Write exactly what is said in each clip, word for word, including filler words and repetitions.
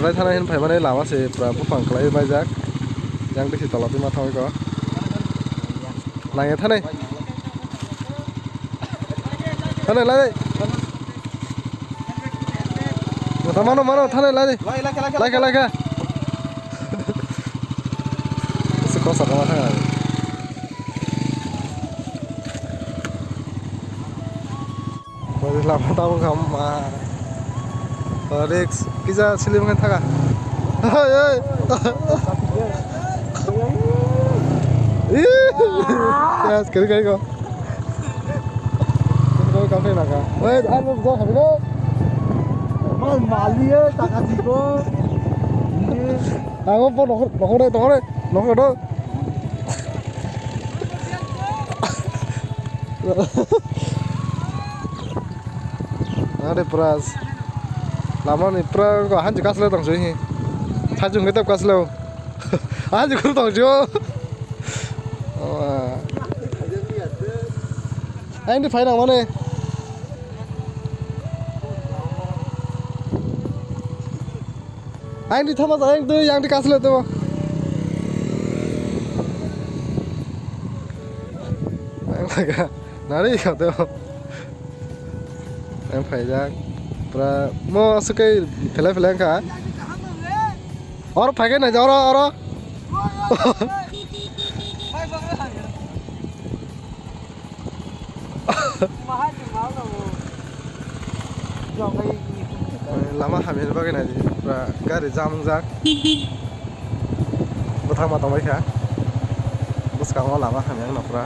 Lai thana hin phaimani lama se pura buphang kwlai baijak. Yang bisi tola twi ma thangwi ko. Nangya thani. Thani lai. Mata mano, mano, thani lai. Lai, lai, lai, lai. Lai, lai, lai. Ese cosa kama thang. Bagi lama tahu kamu mah. Risk kisa silim kan thaga. Hei, hei. Ih, ya, sekali kali kok. Sekali kafe naga. Weh, anu gua kafe lo. Mal mali ya, taka siko. Ini. Aku pun nokor, nokor, nokor, nokor. Are pura lama ni pura ko hanji kasle tong sui hi. Sajung ke tep kasle o. Hanji kuru tong sui o. Aini phai nang mane. Ang di thama sa, ang tu yang di kasle tu. Ang laga nari ka tu. Ang phaijak. Pura mo asukai phela phela ka. Or phaikai na oro oro. Lama hamya bagwi naidi, pura gari jam wngjak. Bwthang ma tongbaikha. Bwskango lama hamya wngno pura.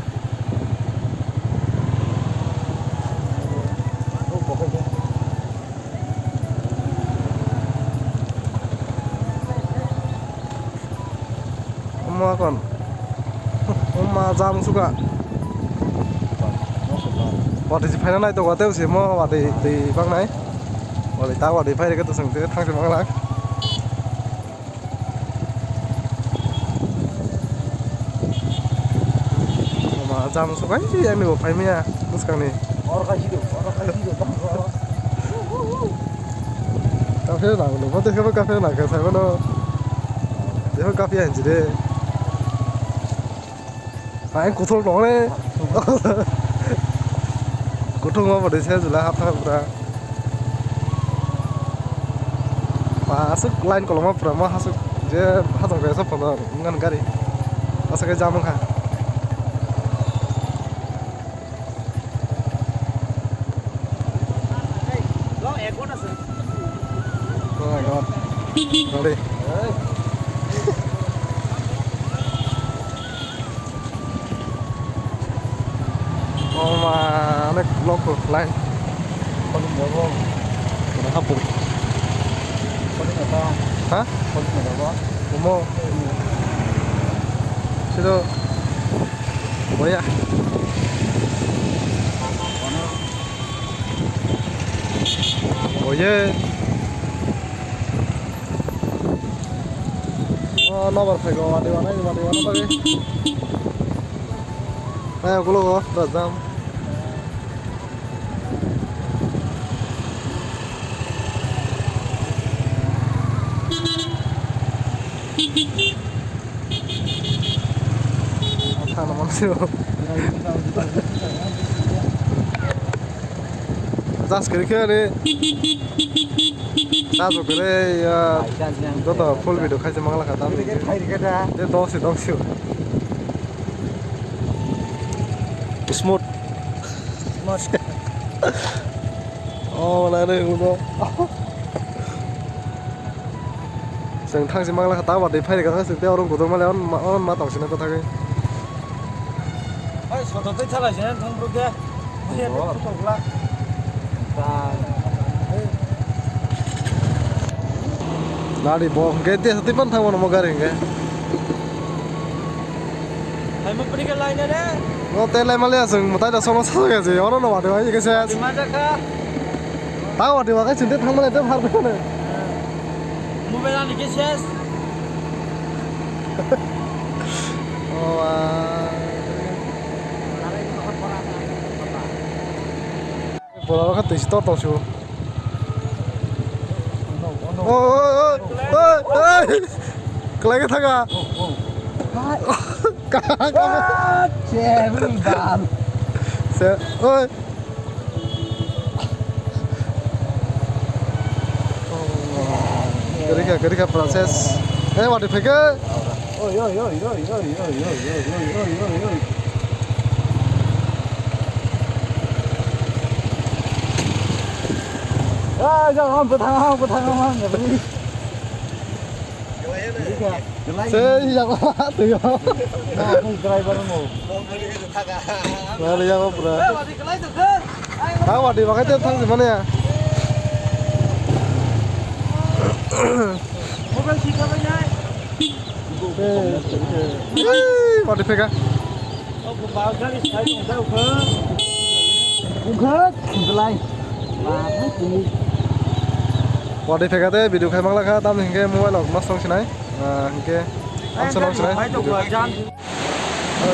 Omo akon. Oma jam suka. Watwi si phaina nai to watwi si mo watwi twi bangnai. Watwi ta watwi phai rwkhe to chwng twi thangsi manglak. Oma jam suka ani bo phai maya bwskangni. Oro khai sido, oro khai sido. Kafe na gulo, bote kebo kafe na ka sai bono. Jeho kafe anjire. Ai kuthol tong le. Kuthol ma bote se jula hapha pura. Ma asuk line koloma pura ma hasuk je hajong kaisa phono ngan gari. Asa ke jam kha. Oh my God. Sorry. Oh ma, onek block ko line. Mana hapung? Ha? Omo. Sino. Boya. Oye. Oh, nobar phai go, wadi wanai, wadi wanai bagwi. Ayo, kulo go, da jam. Thana mansio. Jas kiri khe ani. Jas kiri ya. Joto full video khaise mangla kha tam. De doksi doksi. Smooth. Oh, mana ini uno. Chwng thangsi mangla kha, ta watwi phai rwkha, chwng tei oro kotor male on ma, on ma tong sina kwthagwi. Oi, soto tei thala sina thang bro ke. Oi, oi, oi. Nari bo, hwnkhe tei, tei pan thangmano mo gari hwnkhe. Hai mo pwrwngkhe laina re. No tei lai male aswng mwtai da sono sa ga je, oro no watwi hai khe se. Watwi ma jakha. Ta watwi ma khe chwng tei thangmani tei phar phano. Mobile ani khe ses. Oh, ah. Borok khe twi si tor tong sio. Oi, oi, oi, oi, oi. Kelai ke thaga. Kaham, kaham. Cebul bal. Se, oi. Kerika, kerika process. Eh, wadi phege. Oi, oi, oi, oi. Ah, jang, ang bwthang, ang bwthang, ang bwthang. Se, iya, kok, tuh, ya. Nah, aku driver mau. Lari, ya, kok, bro. Ah, wadi, pakai tiap thang, gimana ya? Mobile sih, apa, ya? Ei, wadi phega. Wadi phega de video khai mangla kha, tam hinkhe mobile rok mas tong sinai. Ah, hinkhe am sonong sinai. Oi,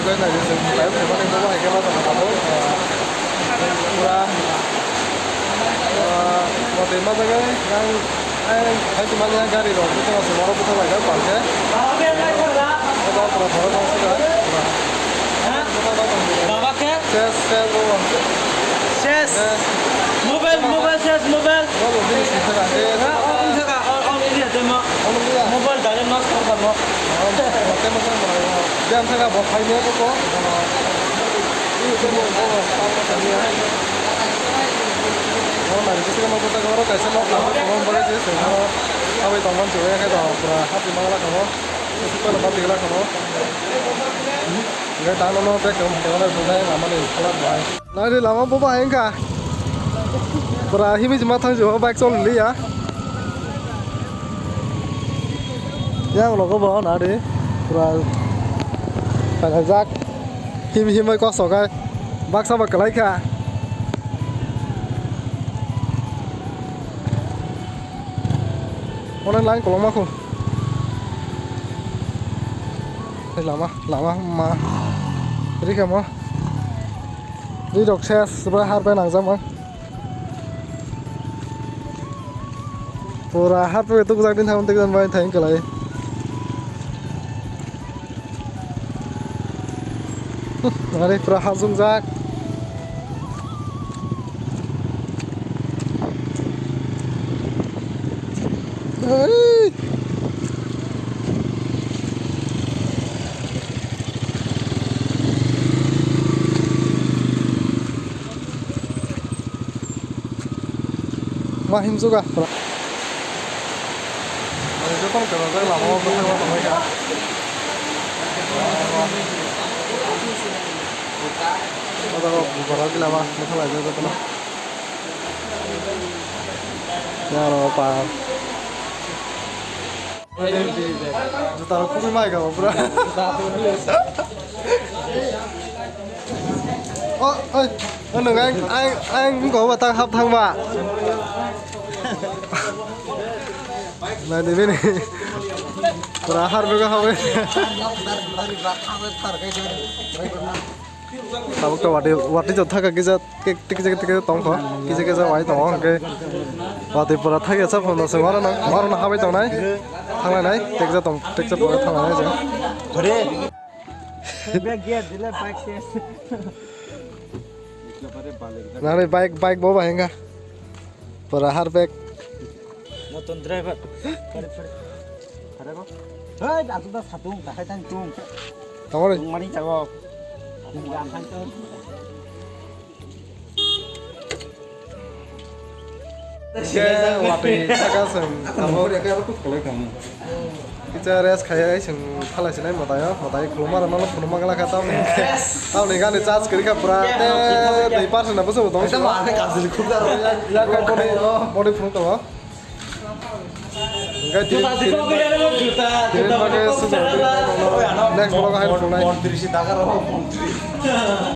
guys, nai, jisung, live khaiba ni bobo hai khe ma tong kha bo. Pura, ah, motwi ma jaga, yang, yang, hai tu manya gari rok, tu tengah semua rok putar lagi, bang, ya. Ada pura, pura, bang, sudah. Baba khe? Ses, ses, bobo. Ses. Ses. Mobile, mobile, ses, mobile. Bobo, ini sih, sudah, ya. Ah, oh, ini sudah, oh, oh, ini sudah, demo. Oh, ini sudah. Mobile dari mas kau kamu. Jam saka bo phaini ko ko. Kaisa nok, kaisa nok, kaisa nok, kaisa nok, aboni bagwi se sengkha, aboni tongmani se, khe tong, pura hati mangla kamo, sukha no bati gla kamo. Hingke tangno no bag rok, tangno no tongnai, lama ni phalak bai. Nari lama bo bahai wngkha. Pura himwi se ma thang si o bike choli liya. Yang logo bo nari. Pura painajak. Him himwi kosok hai. Baksa ba kwlai kha. Onek line kolokma kho. Lama, lama, ma. Rikha mo. Ri rok ses, sibra har bai nangjak ma. Pura har bai tukjak din thaun tekjan bai thain kwlai. Are pura hajungjak. Ei! Ma himsuga. Jotono kwrwngjakha lama o bwskango tonglaikha. O jaga o borok lama bwthalaijak jotono. Yang aro pa. Juta rok kubui mai kha bo pura. Oh, oi. Oh, nung ang, ang, ang, kok ba tang hap thang ba. Nai di bini. Pura har bega habe. Tabuk to wati, wati jot thaka kisa, kisa, kisa tongkho, kisa kisa wai tongo, hwnkhe wati pura thakya sa phone se waro na, waro na habai tongnai, thanglainai, teksa tong, teksa pura thanglainai je. Nari bike, bike bo bahai wngkha. Pura har bag. Notun driver. Pare, pare. Pare bo. Hei, atu da satung, takai tang tung. Tongore. Tung mani jago. Tung ya khai to. Ke wati saka seng. Tamo ya ke aku kolai kamu. Kisa rest khaiya, ai chwng phalai sinai mwtaio, mwtai khulumma rwmano khulumma glak kha tamni, tamni gani charge kwrwi kha pura te twi percent na bwswk bo tong sio. Yak, yak khe body, body phunuk tongo. Hwnkhe tini, tini, tini bagwi swngchar twi next vlog o hai phunuknai.